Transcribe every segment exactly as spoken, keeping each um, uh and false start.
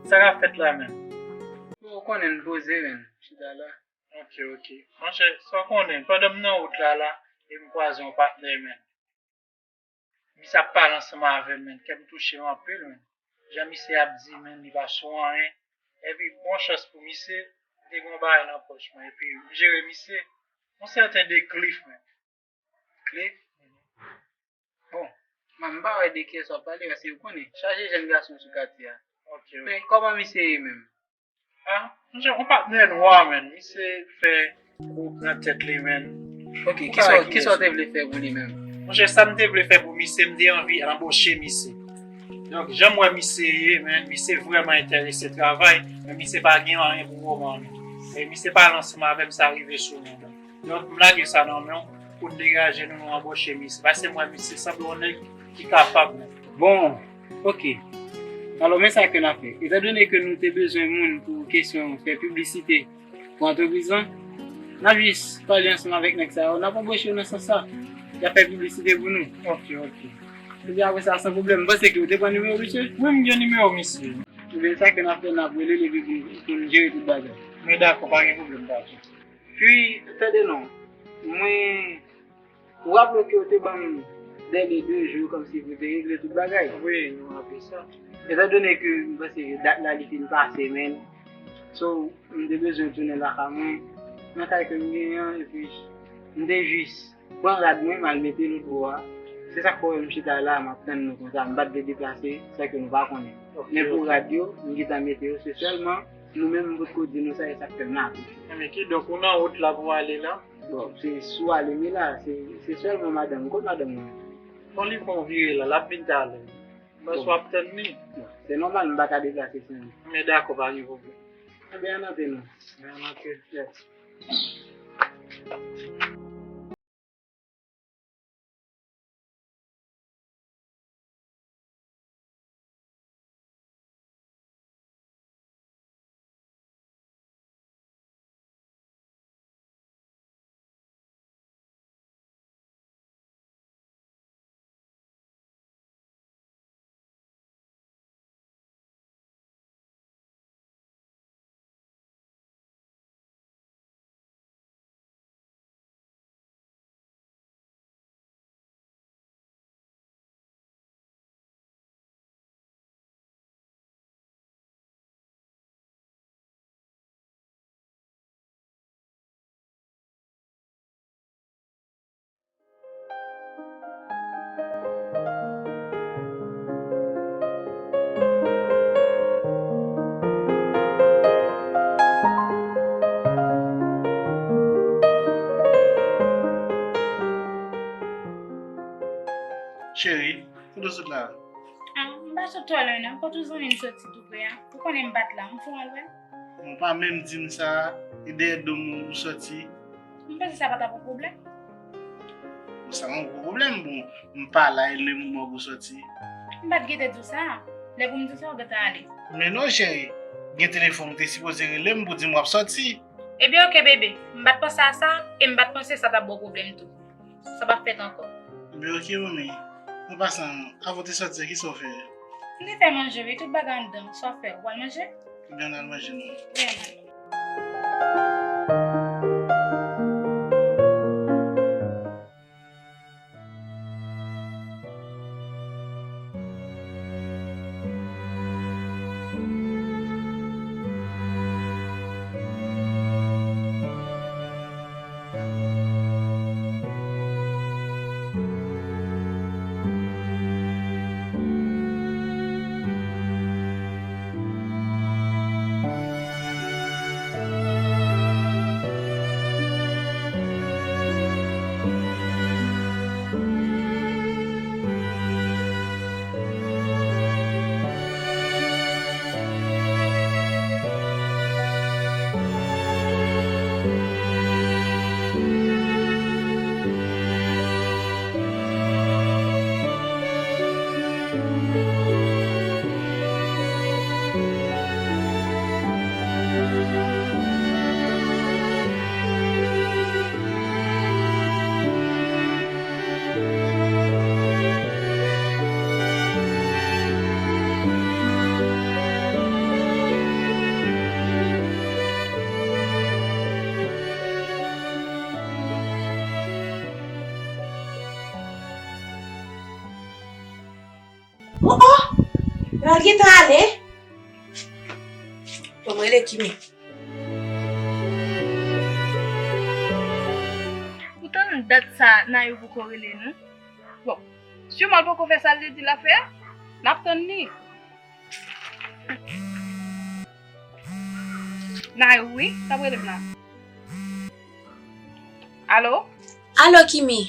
Sa k ap fèt la menm? Ou konnen m poze, menm. Chita la. Ok, ok. Monchè, sa w konnen, pandan m nan wout la, la, e m kwaze yon patnè, menm. Misye ap pale ansanm avè m, menm. Kè m touche m anpil, menm. Jan misye ap di, menm, li pa sou anyen. Epi, bon chans pou misye, m te gen yon bagay nan pòch mwen. Epi, m jere misye. Yon sèten de Cliff, menm. Cliff? Bon, man, m pa wè de kiyès w ap pale, paske ou konnen, chaje jèn gason sou katye a. Ok, ok. Men kòman misye ye menm? Ah, monchè, yon patnè nwa, menm. Misye fè gwoup nan tèt li, menm. Ok, kisa, kisa w te vle fè pou li menm? Monchè, sa m te vle fè pou misye, m te anvi anboche misye. Donk, jan m wè misye ye, menm, misye vrèman enterese travay, men misye pa gen anyen pou moman, menm. E misye pale ansanm avè m, sa rive sou mwen. Donk, m lage sa nan men w pou n degaje nou, nou anboche misye. Paske m wè misye sanble yon nèg ki kapab, menm. Bon, ok. Alò, men sa ke n a fè. Etandone ke nou te bezwen moun pou kesyon fè piblisite pou antrepriz lan, n ap jis pale ansanm avèk nèg sa yo, n ap anboche yo nan sans sa. Y ap fè piblisite pou nou. Ok, ok. Epi apre sa, san pwoblèm. M panse ke ou te pran nimewo misye? Wi, m gen nimewo misye. Ebyen, sa ke n ap fè, n ap rele l epi pou, pou n jere tout bagay. Men dakò, pa gen pwoblèm, patwon. Pi, tande non, mwen, ou raple w ke w te ban m dèle de jou kòmsi pou te regle tout bagay? Wi, nou raple sa. Etandone ke m panse dat la li fin pase, men, so, m te bezwen tounen lakay mwen, nan kay ke m genyen an, epi m te jis pran rad mwen, m al mete lòt bò a. Se sa k fè w wè m chita la, m ap tann nou konsa. M pa t vle deplase, sa ke nou pa konnen. Ok, ok. Men pou rad yo, m gentan mete yo, se sèlman nou menm m potko di nou sa, e sa k fè m la toujou. Enben, kidonk, ou nan wout la pou w ale la? Bon, se sou ale m ye la, se, se sèlman madanm, kot madanm mwen? Bon, li fè yon vire la, l ap vin talè. M panse w ap tann li. Bon, se nòmal, m pa ka deplase san li. Men dakò, pa gen pwoblèm. Enben, ann antre non. Men ann antre. Yes. Cheri, kote w sot la? Ah, m pa sot twò lwen non. Kote w zanmi m soti tou pre a? Ou konnen m pa t la, m fè w al wè. Ou pa menm di m sa, e dèyè do m ou soti. M panse sa pa t ap yon pwoblèm. Bon, sa pa yon gwo pwoblèm, bon, m pa la, e le moman pou soti. M pa t gentan di w sa. Lè pou m di w sa, ou gentan ale. Men non, cheri, gen telefòn ou te sipoze rele m pou di m w ap soti. Ebyen, oke, bebe. M pa t panse a sa, e m pa t panse sa t ap ba w pwoblèm tou. Sa p ap fèt ankò. Ebyen, oke, manmi. An pasan, avan w te soti a, kisa w fè? M te fè manje, wi, tout bagay anndan. Sa w fè? Ou pral manje? Ebyen, ann al manje, non. Vini. Al gentan ale. Bon, m rele Kimi. Poutan dat sa Nayou poko rele nou. Bon, siman l poko fè sa l te di l ap fè a, n ap tann li. Nayou wi, t ap rele m la. Alo? Alo, Kimi.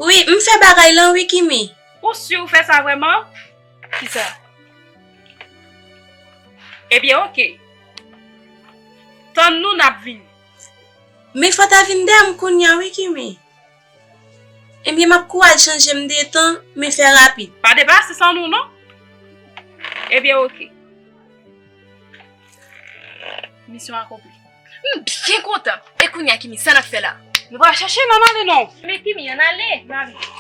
Wi, m fè bagay lan wi, Kimi. Ou si ou fè sa vrèman? Kisa? Ebyen, oke. Tann nou, n ap vini. Men fò w ta vin dèyè m kounye a wi, Kimi. Ebyen, m ap kouri al chanje m de tan, men fè rapid. Pa deplase san nou, non. Ebyen, oke. Misyon akonpli. M byen kontan. E kounye a, Kimi, sa n ap fè la? Nou pa chache, n ann ale, non. Men Kimi, ann ale. N ale.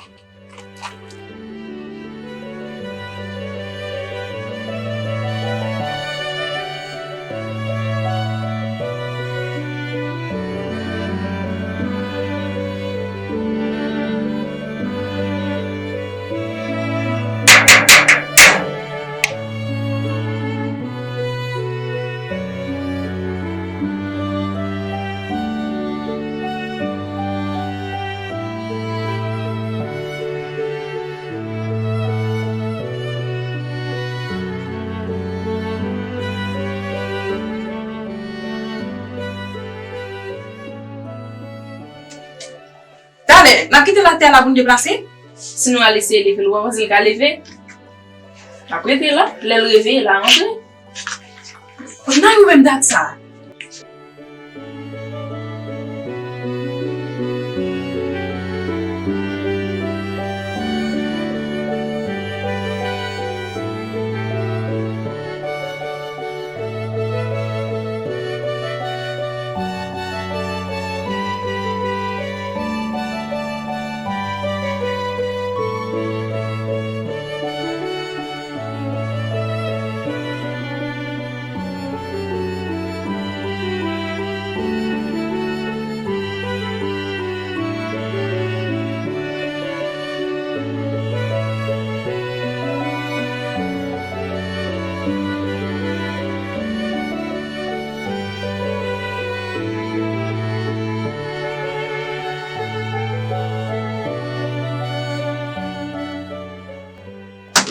Talè, n ap kite l atè la pou n deplase? Si nou al eseye leve l, ou pa panse l ka leve? L ap rete la, lè l reveye, l a rantre. Nan yo menm dat sa.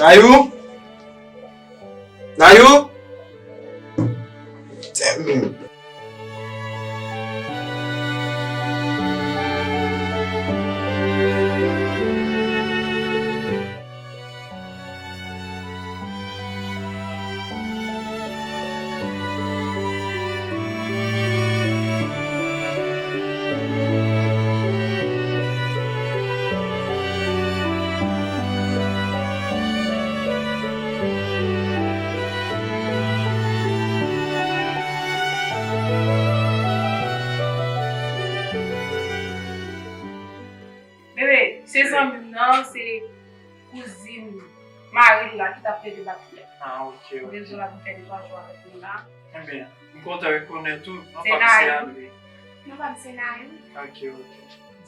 Nayou? Nayou? Tèmine. Bebe, se zanmi m nan, se kouzin mari l la ki t ap plede bat li a. Ah, ok, ok. Mwen bezwen l ap fè de twa jou avèk nou la. Ebyen, m kontan rekonèt ou. Non, pa m se Nayou. Non, pa m se Nayou. Ok, ok.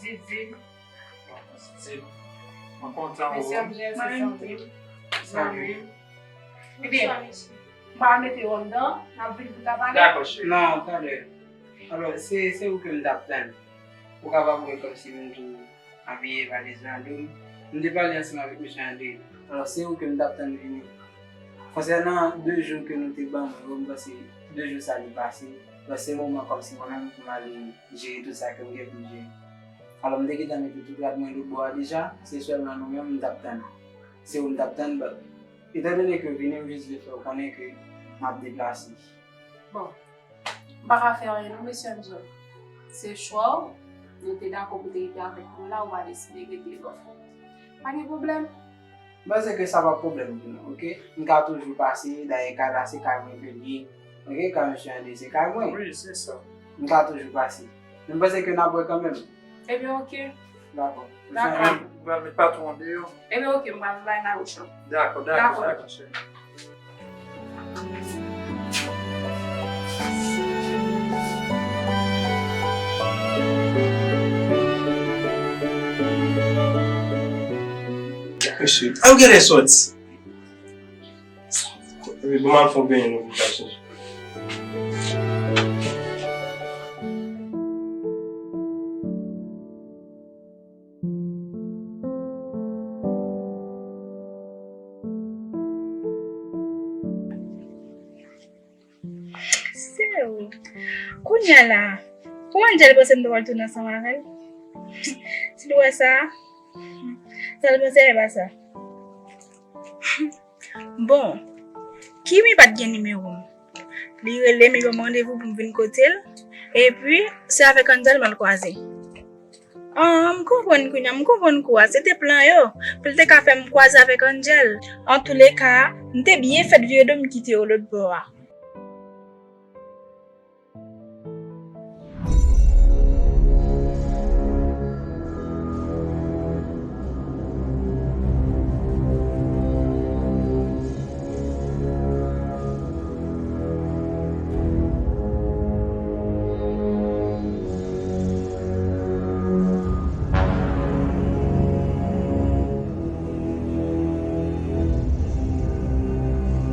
Didi. Bon, Didi. Mwen kontan wè w. Mesye Angel, se zanmi m. Zanmi m. Ebyen, m pa mete w anndan, n ap vin pou ta pale. Dakò, cheri. Non, talè. Alò, se, se ou ke m t ap tann. Ou kapab wè kòmsi m tou abiye valiz lan do m. M te pale ansanm avèk mesye Andre. Alò, se ou ke m t ap tann vini. Konsènan de jou ke nou te ban mwen yo, m panse de jou sa li pase. Alò, se moman kòmsi mwen menm pou m ale jere tout sa ke m gen pou m jere. Alò, m te gentan mete tout rad mwen lòtbò a deja, se sèlman nou menm m t ap tann. Se ou m t ap tann, but, etandone ke w vini, m jis vle fè w konnen ke m ap deplase. Bon, m pa ka fè anyen non, mesye Angel. Se chwa w, nou te dakò pou te rete avèk nou la, ou pa deside rete lòt. Pa gen pwoblèm. M panse ke sa p ap pwoblèm pou nou, oke? M ka toujou pase, dayè kay la se kay mwen ke l ye, oke? Kay mesye Andre se kay mwen. Wi, se sa. M ka toujou pase. Men m panse ke n ap wè kanmenm. Ebyen, oke. Dakò. Dakò. Ou pral met patwon an deyò? Ebyen, oke, m pral bay Nayou chan. Dakò, dakò, dakò, cheri. Mesye, a ou genlè sòti. Pou m al fè w benyen lopital chèche. Se ou. Kounye a la, ou Angel panse m ta pral tounen ansanm avè l? Si l wè sa, sa l panse e pa sa. Bon, Kimi pa t gen nimewo m. Li rele m, li ban m randevou pou m vin kote l. Epi, se avèk Angel m al kwaze. Ah, m konprann kounye a, m konprann kou a. Se te plan yo, pou l te ka fè m kwaze avèk Angel. Antouleka, m te byen fèt vire do m kite yo lòt bò a.